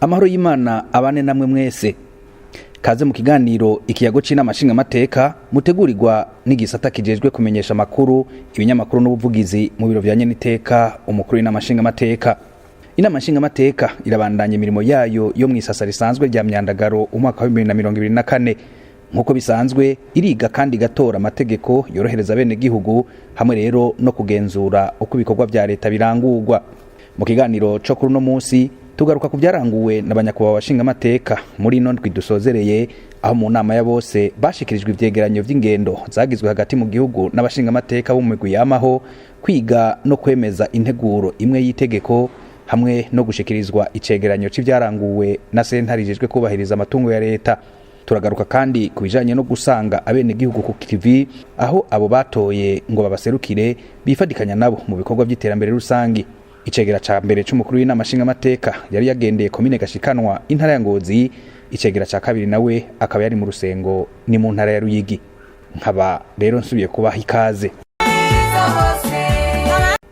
Amahoro y'Imana abane namwe mwese. Kaze mu kiganiro Ikiyago c'Inama Nshingamateka, mutegurirwa n'igisata kijejwe kumenyesha amakuru, ibinyamakuru n'ubuvugizi mu biro vya nyeniteka umukuru w'Inama Nshingamateka. Inama Nshingamateka irabandanya imirimo yayo yo mw'isasa risanzwe rya Myandagaro umwaka wa 2024. Nk'uko bisanzwe, iriga kandi igatora amategeko yorohereza bene gihugu, hamwe rero no kugenzura uko ibikorwa vya leta birangurwa. Mu kiganiro co kuri uno munsi, tugaruka ku byaranguwe na banyakubahwa bashingamateka muri ino ndwi dusozereye, aho mu nama ya bose bashikirijwe ivyegeranyo vy'ingendo zagizwe hagati mu gihugu n'abashingamateka bo mu migwi yamaho, kwiga no kwemeza integuro imwe y'itegeko, hamwe no gushikirizwa icegeranyo c'ivyaranguwe na sentare ijejwe kubahiriza amatungo ya leta. Turagaruka kandi ku bijanye no gusanga abenegihugu ku kivi, aho abo batoye ngo babaserukire bifadikanya nabo mu bikorwa vy'iterambere rusangi. Icegera ca mbere c'umukuru w'Inama Nshingamateka yari yagendeye komine Gashikanwa, intara ya Ngozi. Icegera ca kabiri nawe akaba yari mu Rusengo, ni mu ntara ya Ruyigi. Nkaba rero nsubiye kubaha ikaze.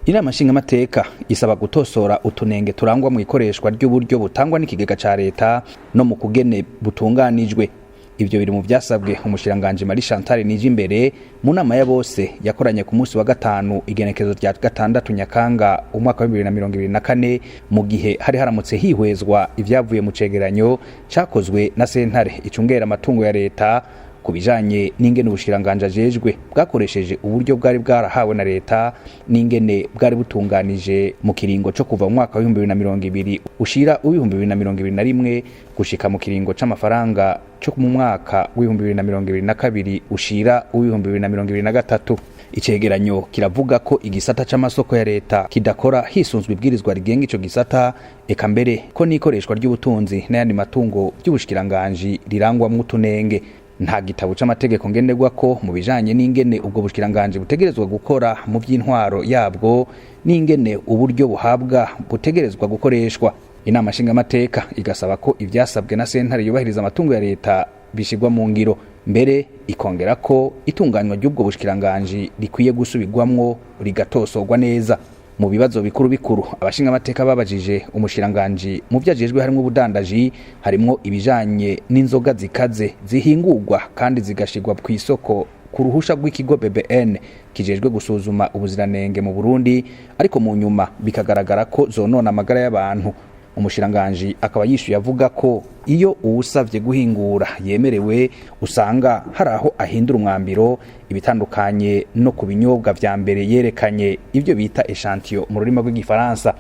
Inama Nshingamateka isaba gutosora utunenge turangwa mu ikoreshwa ry'uburyo butangwa n'ikigega ca leta no mu kugene butunganijwe. Ivyo biri mu vyasabwe umushikiranganji Marie Chantal Nijimbere mu nama ya bose yakoranye ku munsi wa gatanu, igenekezo rya 6 Nyakanga umwaka wa 2024, mu gihe hari haramutse hihwezwa ivyavuye mu cegeranyo cakozwe na sentare icungera amatungo ya leta ku bijanye n'ingene ubushikiranganji ajejwe bwakoresheje uburyo bwari bwarahawe na leta n'ingene bwari butunganije mu kiringo co kuva mu mwaka wa 2020 ushira uw'2021 gushika mu kiringo c'amafaranga co mu mwaka wa 2022 ushira uw'2023. Icegeranyo kiravuga ko igisata c'amasoko ya leta kidakora hisunzwe ibwirizwa rigenga ico gisata, eka mbere ko n'ikoreshwa ry'ubutunzi n'ayandi matungo by'ubushikiranganji rirangwamwo utunenge. Nta gitabo c'amategeko ngenderwako mu bijanye n'ingene ubwo bushikiranganji butegerezwa gukora mu vy'intwaro yabwo n'ingene uburyo buhabwa butegerezwa gukoreshwa. Inama Nshingamateka igasaba ko ivyasabwe na sentare yubahiriza amatungo ya leta bishirwa mu ngiro, mbere ikongera ko itunganywa ry'ubwo bushikiranganji rikwiye gusubirwamwo rigatosorwa neza. Mu bibazo bikuru bikuru abashingamateka babajije umushikiranganji mu vyo ajejwe harimwo ubudandaji, harimwo ibijanye n'inzoga zikaze zihingurwa kandi zigashirwa kw'isoko ku ruhusha rw'ikigo BBN kijejwe gusuzuma ubuziranenge mu Burundi, ariko mu nyuma bikagaragara ko zonona amagara y'abantu. Umushikiranganji akaba yishuye avuga ko iyo uwusavye guhingura yemerewe, usanga hari aho ahindura umwambiro, ibitandukanye no ku binyobwa vya mbere yerekanye, ibyo bita échantillon mu rurimi rw'Igifaransa.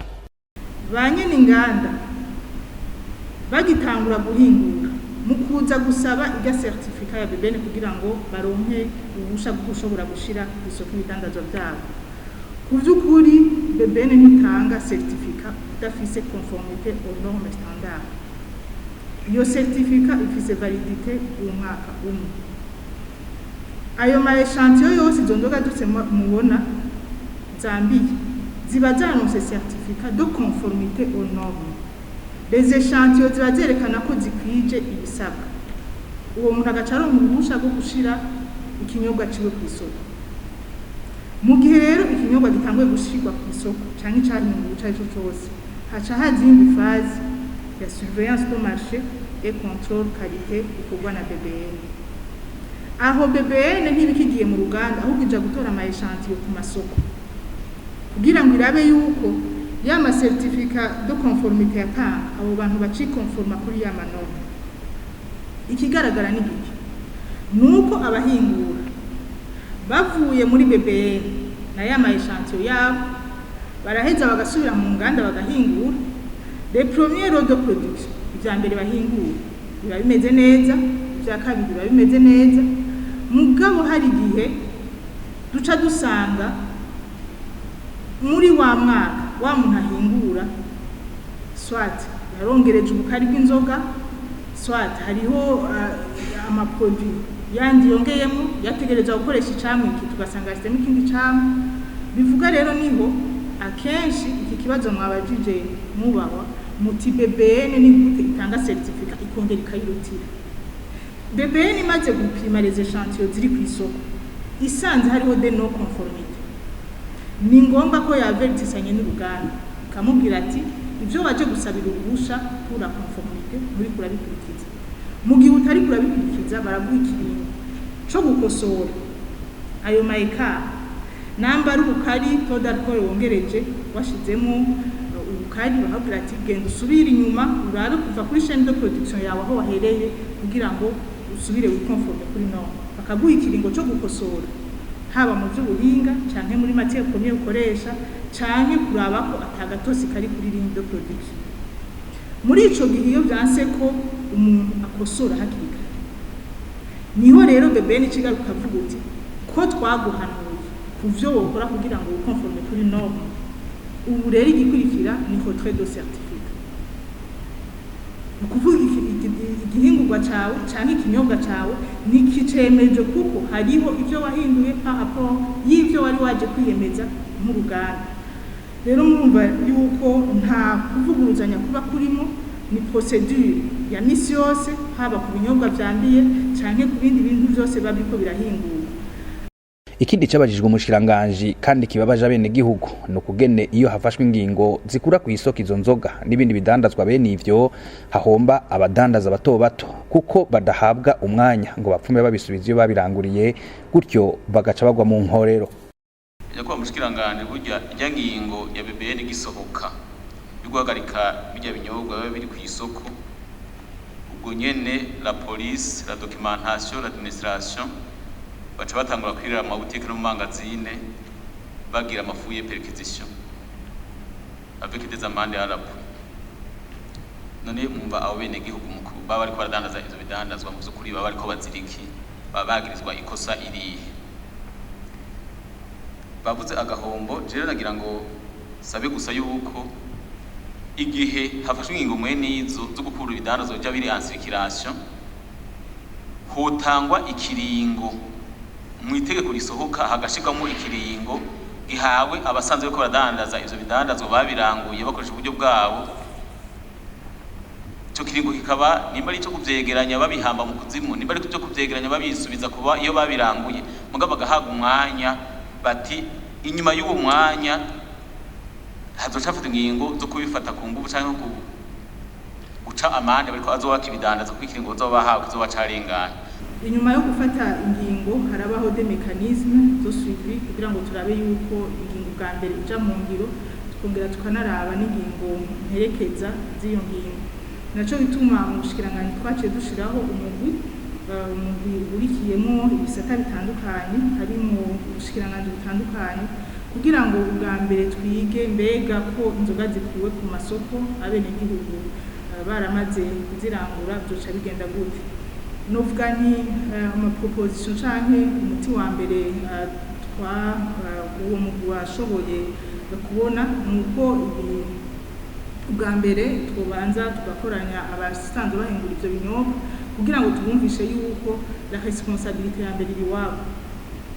Ba nyene inganda bagitangura guhingura, mu kuza gusaba irya certificat ya BBN kugira ngo baronke uruhusha rwo gushobora gushira ku isoko ibidandazwa vyabo, ku vy'ukuri BBN ntitanga certificat udafise conformité aux normes standard. Iyo certificat ifise validité umwaka umwe. Ayo ma échantillon yose, izo nzoga dutse mubona zambiye, ziba zaronse certificat de conformité aux normes. Les échantillons ziba zerekana ko zikwije ibisabwa, uwo muntu agaca aronka uruhusha rwo gushira ikinyobwa ciwe ku isoko. Mu gihe rero ikinyobwa gitanguye gushirwa ku isoko canke icahinguwe ico arico cose, haca haza iyindi phase ya surveillance de marché et contrôle qualité ikorwa na BBN. Aho BBN ntibikigiye mu ruganda, ahubwo ija gutora ama échantillon ku masoko kugira ngo irabe yuko ya ma certificat de conformité yatanga, abo bantu bacikonforma kuri ya ma norme. Ikigaragara ni giki? Nuko abahingura bavuye muri BBN na ya ma échantillon yabo, baraheza bagasubira mu nganda bagahingura. Les premiers lots de production, ivya mbere bahingura, biba bimeze neza, ivya kabiri biba bimeze neza. Mugabo hari igihe duca dusanga muri wa mwaka wa muntu ahingura, soit yarongereje ubukari bw'inzoga, soit hariho ama produit yandi yongeyemo, yategerezwa gukoresha icamwa iki, tugasanga yashyizemo ikindi camwa. Bivuga rero niho akenshi iki kibazo mwabajije mubahwa muti: "BBN ni gute itanga certificat ikongera ikayirutira?" BBN imaze gupima les échantillons ziri ku isoko, isanze hariho des non conformité, ni ngombwa ko yavertisanye n'uruganda, ikamubwira ati: Ivyo waje gusabira uruhusha pour la conformité muri kurabikurikiza. Mu gihe utari kurabikurikiza, baraguha ikiringo co gukosora ayo ma écarts. Namba ari ubukari, taux d'alcool wongereje, washizemo ubukari, bakabwira ati: "Genda usubire inyuma, urabe kuva kuri chaîne de production yawe aho wahereye, kugira ngo usubire wiconforme kuri norme." Bakaguha ikiringo co gukosora, haba mu by'ubuhinga canke muri matière première ukoresha, canke kuraba ko atagatosi kari kuri ligne de production. Muri ico gihe, iyo vyanse ko umuntu akosora hakiri kare, niho rero BBN ikigaruka ukavuga uti: "Ko twaguhanuye ku vyo wokora kugira ngo wiconforme kuri norme, ubu rero igikurikira ni retrait de certificat." Ni ukuvuga igihingurwa cawe canke ikinyobwa cawe ntikicemeje, kuko hariho ivyo wahinduye par rapport y'ivyo wari waje kwiyemeza nk'uruganda. Rero murumva yuko nta kuvuguruzanya kuba kurimo, ni procédure ya misi yose, haba ku binyobwa vyanduye canke ku bindi bintu vyose biba biriko birahingurwa. Ikindi cabajijwe umushikiranganji kandi kibabaje abenegihugu ni ukugene iyo hafashwe ingingo zikura ku isoko izo nzoga n'ibindi bidandazwa bene ivyo, hahomba abadandaza bato bato, kuko badahabwa umwanya ngo bapfume babisubiza iyo babiranguriye, gutyo bagaca bagwa mu nkorero. Nyakubahwa mushikiranganje, burya irya ngingo ya BBN gisohoka yo guhagarika bijya binyobwa biba biri ku isoko, ubwo nyene la police, la documentation, l'administration baca batangura kwirira mu mabutike no mu mangazine, bagira ama fouilles, perquisition avec des amendes à l'appui. None mwumva abo bene gihugu baba bariko baradandaza ivyo bidandazwa, mu vy'ukuri baba bariko baziriki, baba bagirizwa ikosa irihe? Bavuze agahombo. Jewe nagira ngo sabe gusa yuko igihe hafashwe ingingo mwene izo zo gukura ibidandazwa bija biri en circulation, hotangwa ikiringo mu itegeko risohoka, hagashirwamo ikiringo gihawe abasanzwe bariko baradandaza ivyo bidandazwa babiranguye bakoresha uburyo bwabo. Ico kiringo kikaba nimba ari ico kuvyegeranya babihamba mu kuzimu, nimba ari ico kuvyegeranya babisubiza kuba iyo babiranguye, mugabo bagahabwa umwanya bati: "Inyuma y'uwo mwanya hazoca hafatwa ingingo zo kubifata ku nguvu canke ku guca amande bariko azoba bakibidandaza, kuko ikiringo bazoba bahawe kizoba carenganye." Inyuma yo gufata ingingo, harabaho des mécanismes de suivi kugira ngo turabe yuko ingingo bwa mbere ija mu ngiro, tukongera tukanaraba n'ingingo mperekeza z'iyo ngingo. Naco bituma mu bushikiranganji twaciye dushiraho umugwi uhurikiyemo ibisata bitandukanye, harimwo ubushikiranganji butandukanye, kugira ngo ubwa mbere twige mbega ko inzoga zikuwe ku masoko, abenegihugu baramaze kuzirangura, vyoca bigenda gute. Novuga ni ama proposition canke umuti wa mbere twa uwo mugwi washoboye kubona ni uko ubwa mbere twobanza tugakoranya abasanzwe bahingura ivyo binyobwa, kugira ngo tubumvishe yuko la responsabilité ya mbere iri iwabo.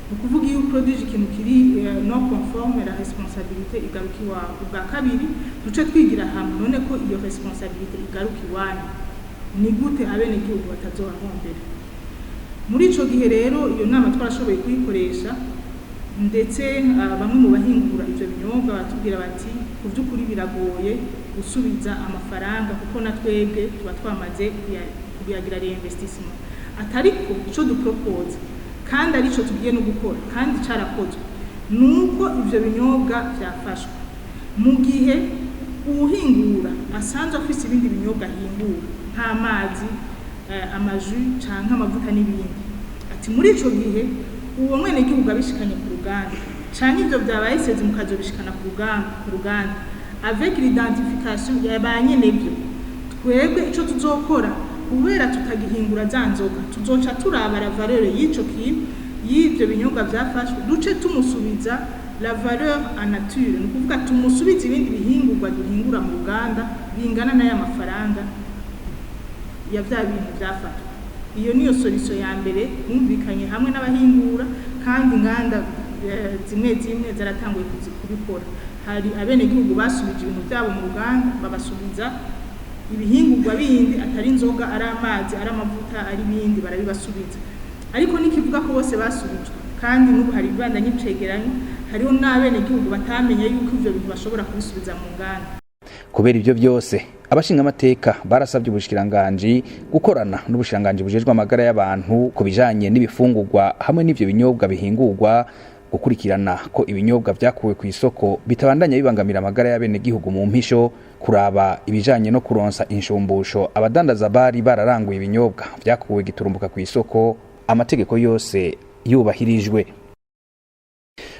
Ni ukuvuga iyo uproduije ikintu kiri non conforme, la responsabilité igaruka iwawe. Ubwa kabiri, duce twigira hamwe: none ko iyo responsabilité igaruka iwanyu, ni gute abenegihugu batazohahombera? Muri ico gihe rero, iyo nama twarashoboye kuyikoresha, ndetse bamwe mu bahingura ivyo binyobwa batubwira bati: "Ku vy'ukuri biragoye gusubiza amafaranga, kuko na twebwe tuba twamaze kuyagira réinvestissement." Atariko ico dupropose, kandi arico tugiye no gukora, kandi carakozwe, nuko ivyo binyobwa vyafashwe, mu gihe uwuhingura asanzwe afise ibindi binyobwa ahingura nk'amazi, ama jus canke amavuta n'ibindi, ati muri ico gihe uwo mwenegihugu abishikanye ku ruganda, canke ivyo vyabaye saisi mukazobishikana ku ruganda avec l'identification ya ba nyenevyo, twebwe ico tuzokora, kubera tutagihingura za nzoga, tuzoca turaba la valeur y'ico kintu, y'ivyo binyobwa vyafashwe, duce tumusubiza la valeur en nature. Ni ukuvuga tumusubize ibindi bihingurwa duhingura mu ruganda bingana n'aya mafaranga ya vya bintu vyafatwa. Iyo niyo solution ya mbere bumvikanye hamwe n'abahingura, kandi inganda zimwe zimwe zaratanguye kubikora. Hari abenegihugu basubije ibintu byabo mu ruganda, babasubiza ibihingurwa bindi atari inzoga, ari amazi, ari amavuta, ari ibindi, barabibasubiza. Ariko nikivuga ko bose basubijwe, kandi n'ubu hari ibibandanye icegeranyo, hariho n'abenegihugu batamenye yuko ivyo bintu bashobora kubisubiza mu nganda. Kubera ivyo byose, abashingamateka barasabye ubushikiranganji gukorana n'ubushikiranganji bujejwe amagara y'abantu ku bijanye n'ibifungurwa hamwe n'ivyo binyobwa bihingurwa, gukurikirana ko ibinyobwa vyakuwe ku isoko bitabandanya bibangamira amagara y'abenegihugu mu mpisho, kuraba ibijanye no kuronsa inshumbusho abadandaza bari bararanguye ibinyobwa vyakuwe giturumbuka ku isoko, amategeko yose yubahirijwe.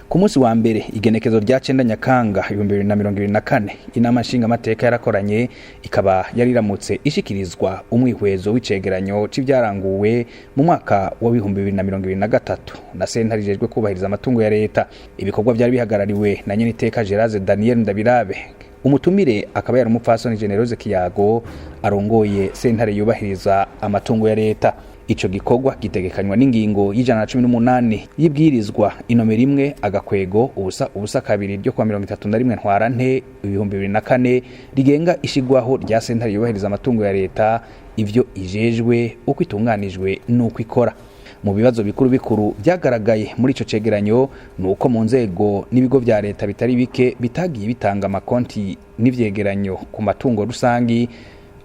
Ku munsi wa mbere, igenekezo rya 9 Nyakanga 2024, inama nshingamateka yarakoranye, ikaba yariramutse ishikirizwa umwihwezo w'icegeranyo c'ivyaranguwe mu mwaka wa 2023 na sentare ijejwe kubahiriza amatungo ya leta. Ibikorwa vyari bihagarariwe na nyeniteka Gerase Daniel Ndabirabe, umutumire akaba yari umupfasoni Generose Kiyago arongoye sentare yubahiriza amatungo ya leta. Ico gikorwa gitegekanywa n'ingingo y'118 y'ibwirizwa inomero 1-002 ryo kuwa 31 Ntwarante 2004, rigenga ishigwaho rya sentare yubahiriza amatungo ya leta, ivyo ijejwe, uko itunganijwe n'uko ikora. Mu bibazo bikuru bikuru vyagaragaye muri ico cegeranyo ni uko mu nzego n'ibigo vya leta bitari bike bitagiye bitanga amakonti n'ivyegeranyo ku matungo rusangi,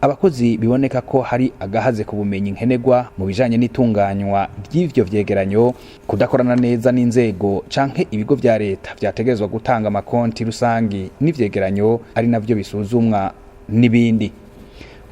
abakozi biboneka ko hari agahaze ku bumenyi nkenerwa mu bijanye n'itunganywa ry'ivyo vyegeranyo, kudakorana neza n'inzego canke ibigo vya leta vyategerezwa gutanga amakonti rusangi n'ivyegeranyo ari navyo bisuzumwa, n'ibindi.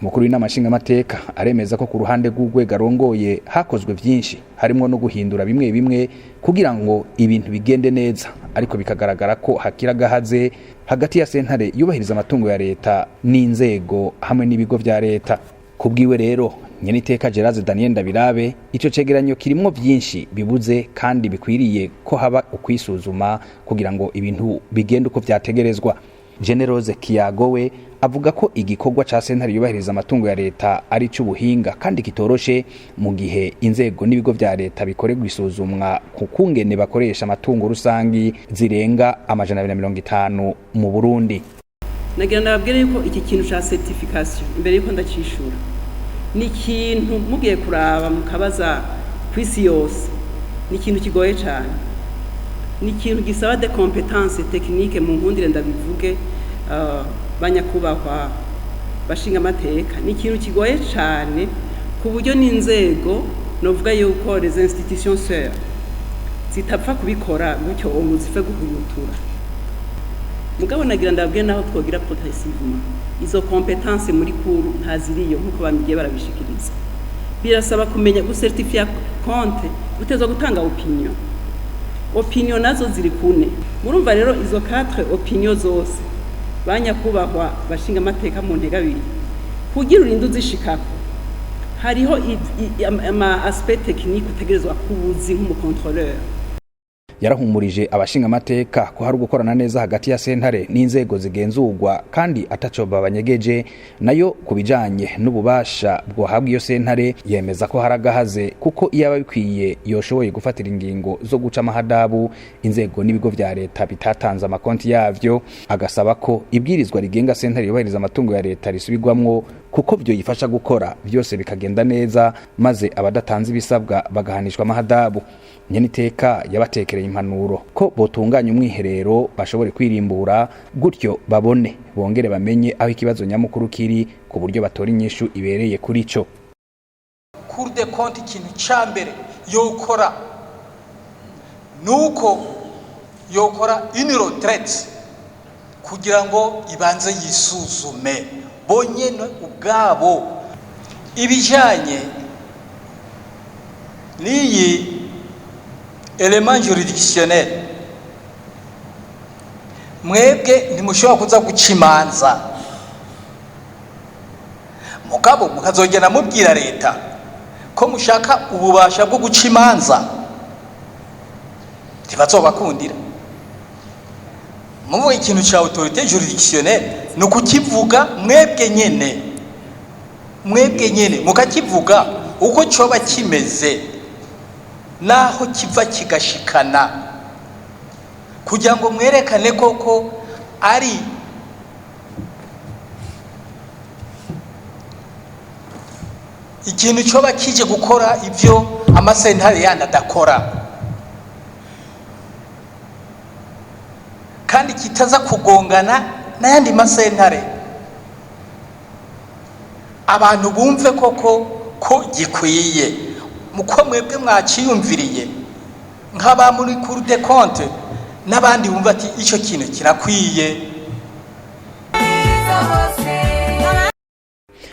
Umukuru w'inama nshingamateka aremeza ko ku ruhande rw'urwego arongoye hakozwe vyinshi, harimwo no guhindura bimwe bimwe kugira ngo ibintu bigende neza, ariko bikagaragara ko hakiri agahaze hagati ya sentare yubahiriza amatungo ya leta n'inzego hamwe n'ibigo vya leta. Kubwiwe rero, nyeniteka Gerase Daniel Ndabirabe, ico cegeranyo kirimwo vyinshi bibuze kandi bikwiriye ko haba ukwisuzuma kugira ngo ibintu bigende uko vyategerezwa. Generose Kiyago we avuga ko igikorwa ca sentare yubahiriza amatungo ya leta ari c'ubuhinga kandi kitoroshe, mu gihe inzego n'ibigo vya leta bikorerwa isuzumwa ku kungene bakoresha amatungo rusangi zirenga 250 mu Burundi. Nagira ndababwire yuko iki kintu ca certification, imbere yuko ndacishura, ni ikintu mugiye kuraba mukabaza ku isi yose, ni ikintu kigoye cyane, ni ikintu gisaba des compétences techniques. Mu nkundire ndabivuge, banyakubahwa bashinga amateka, ni ikintu kigoye cyane ku buryo n'inzego, novuga yuko les institutions sœurs zitapfa kubikora gutyo ngo zipfe guhurutura. Mugabo nagira ndababwire, naho twogira progressivement, izo compétences muri cour ntaziriyo, nkuko bamigiye barabishikiriza. Birasaba kumenya gucertifier compte, utezwa gutanga opinion, opinion nazo ziri kune. Murumva rero izo quatre opinion zose, banyakubahwa bashinga amateka mu ntega abiri, kugira urinde uzishikako, hariho ama aspect technique utegerezwa kubuzi nk'umu contrôleur. Yarahumurije abashingamateka ko hari ugukorana neza hagati ya sentare n'inzego zigenzurwa kandi ataco babanyegeje. Nayo ku bijanye n'ububasha bwohabwa iyo sentare, yemeza ko hari agahaze, kuko iyo aba bikwiye yoshoboye gufatira ingingo zo guca amahadabu inzego n'ibigo vya leta bitatanze amakonti yavyo, agasaba ko ibwirizwa rigenga sentare yubahiriza amatungo ya leta risubirwamwo, kuko vyo yifasha gukora byose bikagenda neza, maze abadatanze ibisabwa bagahanishwa amahadabu. Nyeniteka yabatekereye impanuro ko botunganya umwiherero bashobore kwirimbura, gutyo babone bongere bamenye aho ikibazo nyamukuru kiri, ku buryo batora inyishu ibereye kuri ico. Cour des comptes, ikintu ca mbere yokora nuko yokora une retraite kugira ngo ibanze yisuzume bonyene ubwabo ibijanye n'iyi élément juridictionnel. Mwebwe ntimushobora kuza guca imanza, mugabo mukazogenda mubwira leta ko mushaka ububasha bwo guca imanza, ntibazobakundira. Muvuga ikintu cya autorité juridictionnelle, ni ukukivuga mwebwe nyene, mwebwe nyene mukakivuga uko coba kimeze naho kiva kigashikana, kugira ngo mwerekane koko ari ikintu coba kije gukora ivyo amasentare yandi adakora, kandi kitaza kugongana n'ayandi masentare. Abantu bumve koko ko gikwiye muko mwebwe mwaciyumviriye nk'aba muri Cour des comptes, n'abandi bumva ati icyo kintu kirakwiye.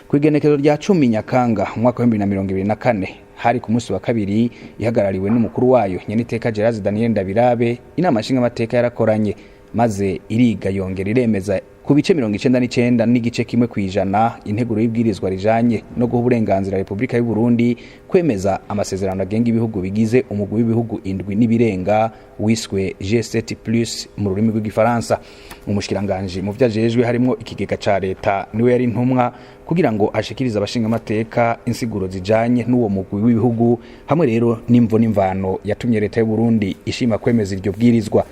Ku igenekerezo rya 10 Nyakanga umwaka wa 2024, hari ku munsi wa kabiri, ihagarariwe n'umukuru wayo, nyeniteka Gerard Daniel Ndabirabe, inama nshingamateka yarakoranye maze iriga, yongera iremeza ku bice 99.1% integuro y'ibwirizwa rijanye no guha uburenganzira Repubulika y'u Burundi kwemeza amasezerano agenga ibihugu bigize umugwi w'ibihugu indwi n'ibirenga wiswe G7 plus mu rurimi rw'igifaransa. Umushikiranganji mu vyajejwe harimwo ikigega ca leta niwe yari intumwa kugira ngo ashikirize abashingamateka insiguro zijanye n'uwo mugwi w'ibihugu, hamwe rero n'imvo n'imvano yatumye leta y'u Burundi ishima kwemeza iryo bwirizwa.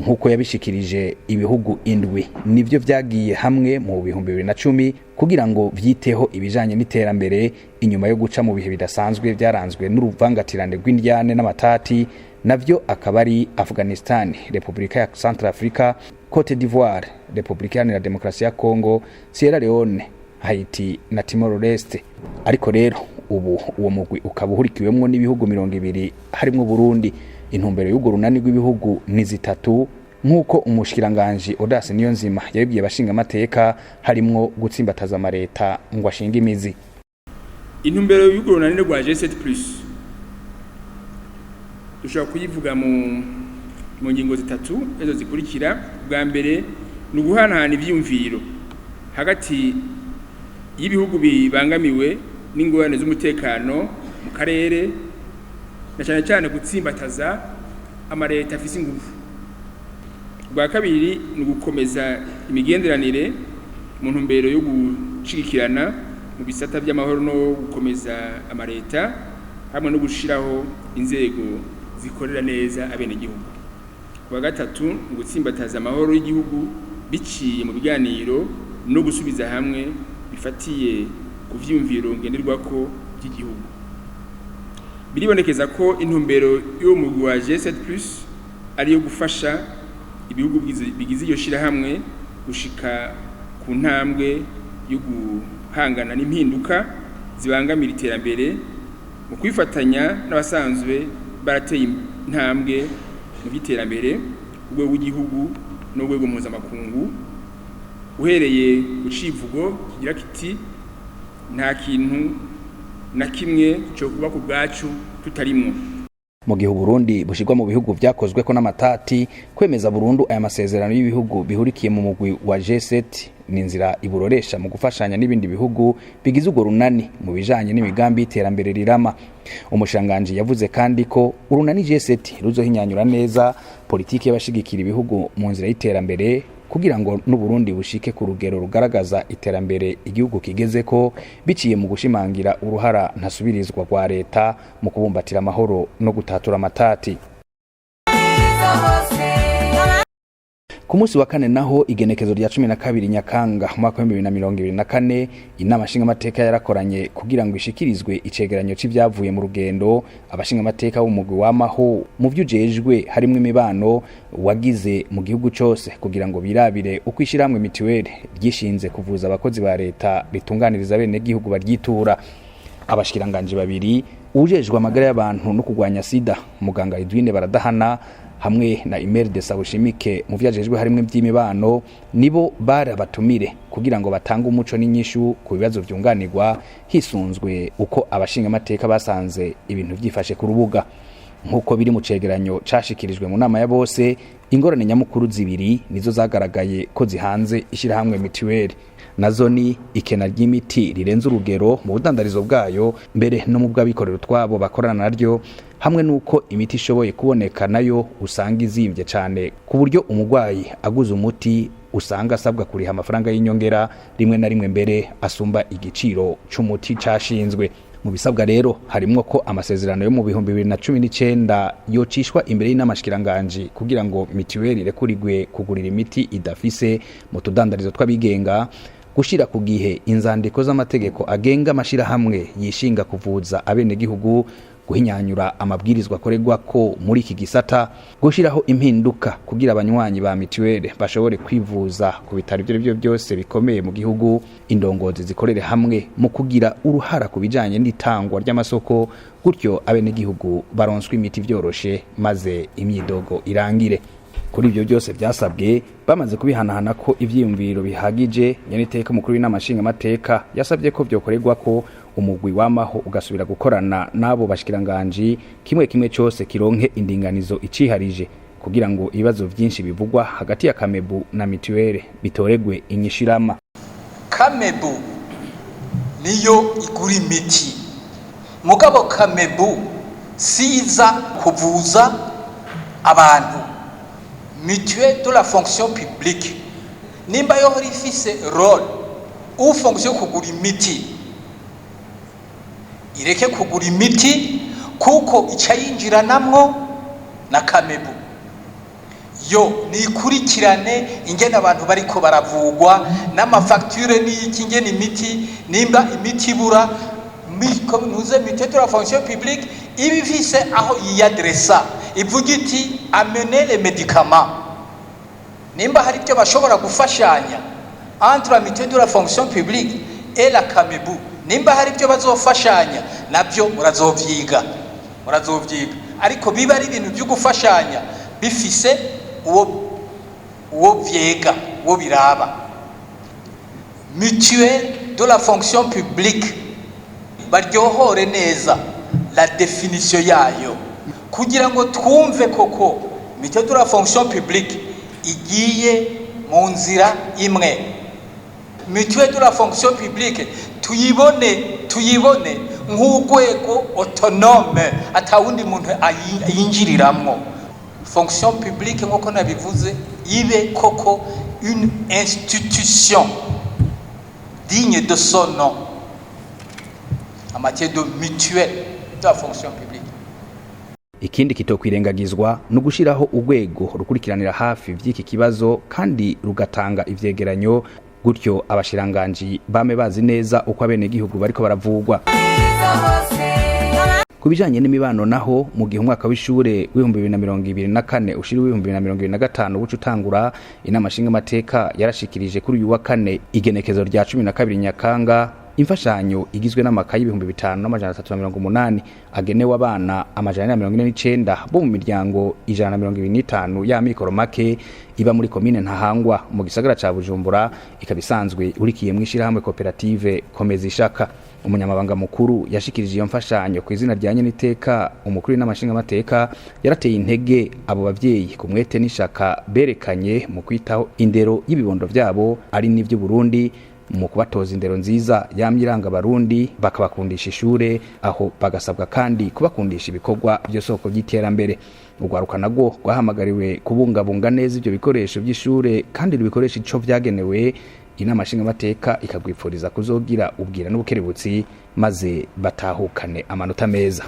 Nk'uko yabishikirije, ibihugu indwi nivyo vyagiye hamwe mu 2010 kugira ngo vyiteho ibijanye n'iterambere inyuma yo guca mu bihe bidasanzwe vyaranzwe n'uruvangatirane rw'indyane n'amatati. Navyo akaba ari Afghanistan, Repubulika ya Centrafrica, Cote d'Ivoire, Repubulika Iharanira Demokarasi ya Congo, Sierra Leone, Haiti na Timor Leste. Ariko rero ubu uwo mugwi ukaba uhurikiwemwo n'ibihugu 20 harimwo Burundi. Intumbero y'urwo runani rw'ibihugu ni zitatu, nk'uko umushikiranganji Audace Niyonzima yabibwiye abashingamateka, harimwo gutsimbataza amareta ngo ashinge imizi. Intumbero y'urwo runani rwa G7 plus dushobora kuyivuga mu ngingo zitatu ezo zikurikira. Bwa mbere ni uguhanahana ivyiyumviro hagati y'ibihugu bibangamiwe n'ingorane z'umutekano mu karere, na cyane cyane gutsimbataza amareta afise ingufu. Ubwa kabiri ni ugukomeza imigenderanire mu ntumbero yo gushigikirana mu bisata by'amahoro no gukomeza amareta, hamwe no gushiraho inzego zikorera neza abenegihugu. Ubwa gatatu ni ugutsimbataza amahoro y'igihugu biciye mu biganiro no gusubiza hamwe bifatiye ku vyiyumviro ngenderwako by'igihugu. Biribonekeza ko intumbero y'uwo mugwi wa G7 plus ari iyo gufasha ibihugu bigize iyo shirahamwe gushika ku ntambwe yo guhangana n'impinduka zibangamira iterambere mu kwifatanya n'abasanzwe barateye intambwe mu by'iterambere ku rwego rw'igihugu n'urwego mpuzamakungu, uhereye ku civugo kigira kiti: "Nta kintu na kimwe cyo kuba ku bwacu tutarimwo." Mu gihe Uburundi bushirwa mu bihugu vyakozweko n'amatati, kwemeza burundu aya masezerano y'ibihugu bihurikiye mu mugwi wa G7 ni inzira iburoresha mu gufashanya n'ibindi bihugu bigize urwo runani mu bijanye n'imigambi y'iterambere rirama. Umushikiranganji yavuze kandi ko urunani G7 ruzohinyanyura neza politiki y'abashigikira ibihugu mu nzira y'iterambere, kugira ngo n'Uburundi bushike ku rugero rugaragaza iterambere igihugu kigezeko, biciye mu gushimangira uruhara ntasubirizwa rwa leta mu kubumbatira amahoro no gutatura amatati. Ku munsi wa kane naho, igenekezo rya 12 Nyakanga umwaka wa 2024, inama nshingamateka yarakoranye kugira ngo ishikirizwe icegeranyo c'ivyavuye mu rugendo abashingamateka b'umugwi wamaho mu vyujejwe harimwo imibano wagize mu gihugu cose, kugira ngo birabire uko ishirahamwe mituweli ryishinze kuvuza abakozi ba leta ritunganiriza abenegihugu baryitura. Abashikiranganje babiri, ujejwe amagara y'abantu no kurwanya sida, muganga Edwine Baradahana, hamwe na Imelde Sabushimike mu vyajejwe harimwo ivy'imibano, nibo bari abatumire kugira ngo batange umuco n'inyishu ku bibazo vyunganirwa hisunzwe uko abashingamateka basanze ibintu vyifashe ku rubuga. Nk'uko biri mu cegeranyo cashikirijwe mu nama ya bose, ingorane nyamukuru zibiri nizo zagaragaye ko zihanze ishirahamwe mituweli. Nazo ni ikena ry'imiti rirenze urugero mu budandarizo bwayo, mbere no mu bw'abikorera utwabo bakorana naryo, hamwe n'uko imiti ishoboye kuboneka nayo usanga izimvye cane, ku buryo umurwayi aguze umuti usanga asabwa kuriha amafaranga y'inyongera, rimwe na rimwe mbere asumba igiciro c'umuti cashinzwe. Mu bisabwa rero harimwo ko amasezerano yo mu 2019 yocishwa imbere y'inama-shikiranganji kugira ngo mituweli irekurigwe kugurira imiti idafise mu tudandarizo tw'abigenga, gushira ku gihe inzandiko z'amategeko agenga amashirahamwe yishinga kuvuza abenegihugu. Guhinyanyura amabwirizwa akorerwa ko muri iki gisata, gushiraho impinduka kugira abanywanyi ba mituwele bashobore kwivuza ku bitaro ibyo arivyo byose bikomeye mu gihugu, indongozi zikorere hamwe mu kugira uruhara ku bijanye n'itangwa ry'amasoko, gutyo abenegihugu baronswe imiti vyoroshe maze imyidogo irangire. Kuri ibyo byose byasabwe, bamaze kubihanahana ko ivyiyumviro bihagije, nyeniteka umukuru w'inama nshingamateka yasabye ko vyokorerwa ko umugwi wamaho ugasubira gukorana n'abo bashikiranganji, kimwe kimwe cyose kironke indinganizo iciharije, kugira ngo ibibazo vyinshi bivugwa hagati ya Kamebu na mituwele bitoregwe inyishirama. Kamebu niyo igura imiti, mugabo Kamebu siza kuvuza abantu. Mutuelle de la fonction publique nimba yohora ifise rôle ou fonction yo kugura imiti, ireke kugura imiti, kuko ica yinjiranamwo na Kamebu. Yo nikurikirane ingene abantu bariko baravugwa n'amafacture n'iki, ingene imiti, nimba imiti ibura, nuze mutuelle de la fonction publique iba ifise aho yiyadresa, ivuga iti: "Amenez les médicaments." Nimba hari ibyo bashobora gufashanya entre la mutuelle de la fonction publique et la Kamebu, nimba hari ibyo bazofashanya, nabyo murazovyiga, murazovyiga, ariko biba ari ibintu byo gufashanya bifise uwo vyega, uwo biraba. Mutuelle de la fonction publique baryohore neza la définition yayo, kugira ngo twumve koko mutuelle de la fonction publique igiye mu nzira imwe. Mutuelle de la fonction publique tuyibone nk'urwego autonome, atawundi muntu ayinjiriramwo. Fonction publique, nk'uko nabivuze, ibe koko une institution digne de son nom en matière de mutuelle de la fonction publique. Ikindi kitokwirengagizwa ni ugushiraho urwego rukurikiranira hafi vy'iki kibazo kandi rugatanga ivyegeranyo, gutyo abashiranganji bame bazi neza uko abenegihugu bariko baravugwa. Ku bijanye n'imibano naho, mu gihe umwaka w'ishure w'2024 ushira w'2025 buca utangura, inama nshingamateka yarashikirije kuri uyu wa kane, igenekezo rya 12 Nyakanga, imfashanyo igizwe n'amakayi 5380 agenewe abana 449 bo mu miryango 125 y'amikoro make iba muri komine Ntahangwa mu gisagara ca Bujumbura, ikaba isanzwe urikiye mu ishirahamwe koperative Komeza Ishaka. Umunyamabanga mukuru yashikirije iyo mfashanyo ku izina rya nyeniteka umukuru w'inama nshingamateka yarateye intege abo bavyeyi ku mwete n'ishaka berekanye mu kwitaho indero y'ibibondo vyabo, ari n'ivyo Burundi, mu kubatoza indero nziza yamye iranga Abarundi, bakabakundisha ishure, aho bagasabwa kandi kubakundisha ibikorwa by'isoko by'iterambere. Urwaruka narwo rwahamagariwe kubungabunga neza ibyo bikoresho by'ishure kandi rubikoresha ico vyagenewe. Inama nshingamateka ikagwipfuriza kuzogira ubwira n'ubukerebutsi maze batahukane amanota meza.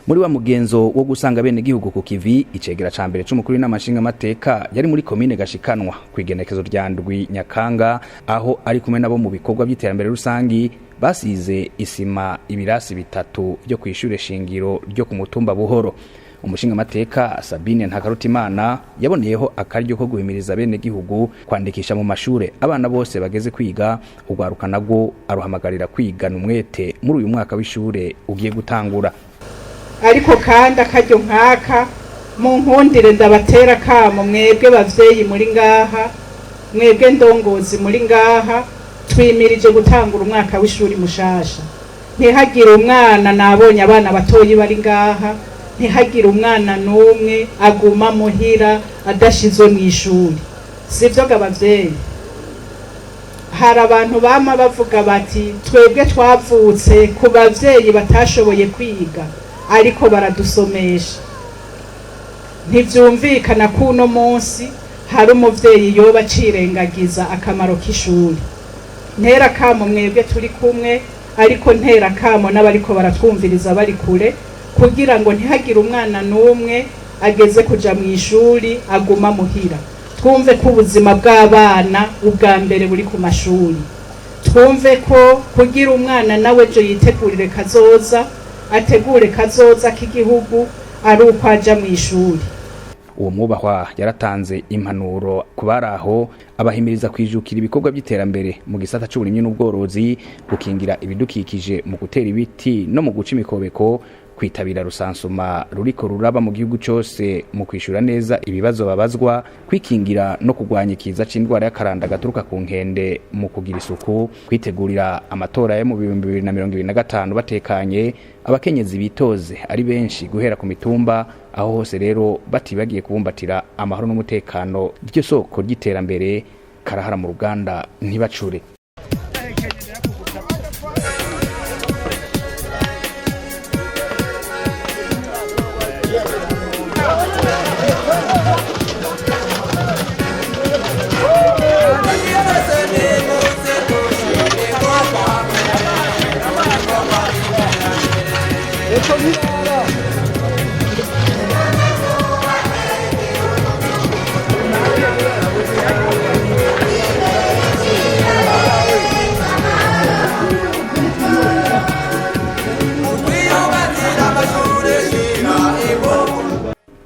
Muri wa mugenzo wo gusanga bene gihugu ku kivi, icegera ca mbere c'umukuru w'inama nshingamateka yari muri komine Gashikanwa kw'igenekezo rya 7 Nyakanga, aho ari kumwe nabo mu bikorwa by'iterambere rusangi basize isima ibirasi bitatu byo kw'ishure shingiro ryo ku mutumba Buhoro. Umushingamateka Sabine Ntakarutimana yaboneyeho akaryo ko guhimiriza bene gihugu kwandikisha mu mashure abana bose bageze kwiga. Urwaruka narwo aruhamagarira kwigana umwete muri uyu mwaka w'ishure ugiye gutangura. Ariko kandi akaryo nkaka, mu nkundire ndabatera kamo mwebwe bavyeyi muri ngaha, mwebwe ndongozi muri ngaha. Twimirije gutangura umwaka w'ishuri mushasha. Ntihagire umwana, nabonye abana batoyi bari ngaha, ntihagire umwana n'umwe aguma muhira adashizwe mu ishuri. Sivyo ga bavyeyi? Hari abantu bama bavuga bati: "Twebwe twavutse ku bavyeyi batashoboye kwiga, ariko baradusomesha." Ntivyumvikana ko uno munsi hari umuvyeyi yoba acirengagiza akamaro k'ishuri. Ntera kamo mwebwe turi kumwe, ariko ntera kamo n'abariko baratwumviriza bari kure, kugira ngo ntihagire umwana n'umwe ageze kuja mu ishuri aguma muhira. Twumve ko ubuzima bw'abana ubwa mbere buri ku mashuri. Twumve ko kugira umwana nawe ejo yitegurire kazoza, ategure kazoza k'igihugu, ari uko aja mu ishuri. Uwo mwubahwa yaratanze impanuro ku bari aho, abahimiriza kwijukira ibikorwa by'iterambere mu gisata c'uburimyi n'ubworozi, gukingira ibidukikije mu gutera ibiti no mu guca imikobeko, kwitabira rusansuma ruriko ruraba mu gihugu cose mu kwishura neza ibibazo babazwa, kwikingira no kurwanya ikiza c'indwara y'akaranda gaturuka ku nkende mu kugira isuku, kwitegurira amatora yo mu 2025 batekanye, abakenyezi bitoze ari benshi guhera ku mitumba, aho hose rero batibagiye kubumbatira amahoro n'umutekano, ryo soko ry'iterambere karahara mu ruganda ntibacure.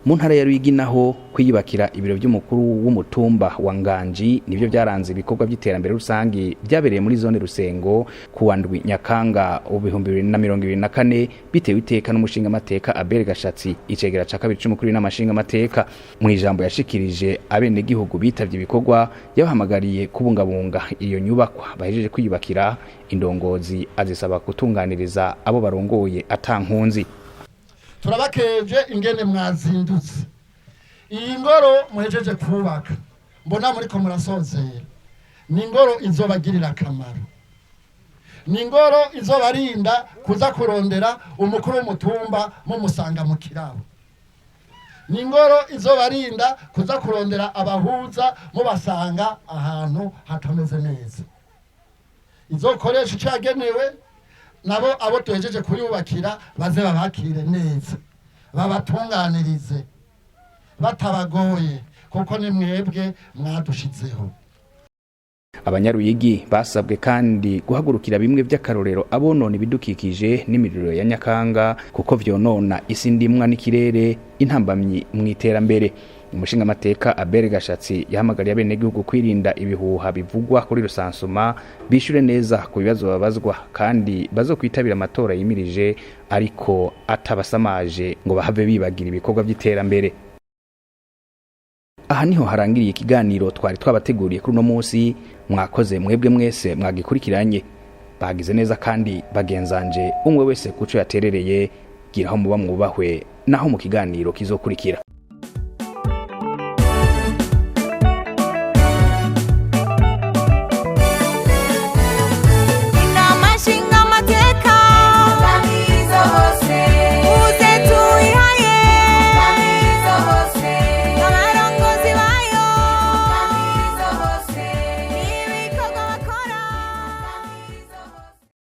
Mu ntara ya Ruyigi naho, kwiyubakira ibiro by'umukuru w'umutumba wa Nganji nibyo byaranze ibikorwa by'iterambere rusangi byabereye muri zone Rusengo ku wa ndwi Nyakanga 2024, bitewe iteka n'umushinga amateka Abel Gashatsi, icegera ca kabiri c'umukuru w'inama amateka. Mu ijambo yashikirije abenegihugu bitavye ibikorwa, yabahamagariye kubungabunga iyo nyubakwa bahejeje kwiyubakira. Indongozi azisaba gutunganiriza abo barongoye atankunzi. Turabakeje ingene mwazindutse. Iyi ngoro muhejeje kubaka, mbona muriko murasozera, ni ingoro izobagirira akamaro, ni ingoro izobarinda kuza kurondera umukuru w'umutumba mumusanga mu kirabo, ni ingoro izobarinda kuza kurondera abahuza mubasanga ahantu hatameze neza. Izokoresha ico yagenewe, nabo abo tuhejeje kuyubakira baze babakire neza, babatunganirize batabagoye, kuko ni mwebwe mwadushizeho. Abanyaruyigi basabwe kandi guhagurukira bimwe by'akarorero abonona ibidukikije n'imiriro ya nyakanga, kuko vyonona isi ndimwa n'ikirere, intambamyi mu iterambere. Umushinga amateka Abel Gashatsi yahamagariye abenegihugu kwirinda ibihuha bivugwa kuri rusansuma, bishure neza ku bibazo babazwa, kandi bazokwitabira amatora yimirije ariko atabasamaje ngo bahave bibagira ibikorwa by'iterambere. Aha niho harangiriye ikiganiro twari twabateguriye kuri uno munsi. Mwakoze mwebwe mwese mwagikurikiranye, bagize neza kandi bagenzanje umwe wese kuco yaterereye. Gira aho muba mwubahwe, naho mu kiganiro kizokurikira.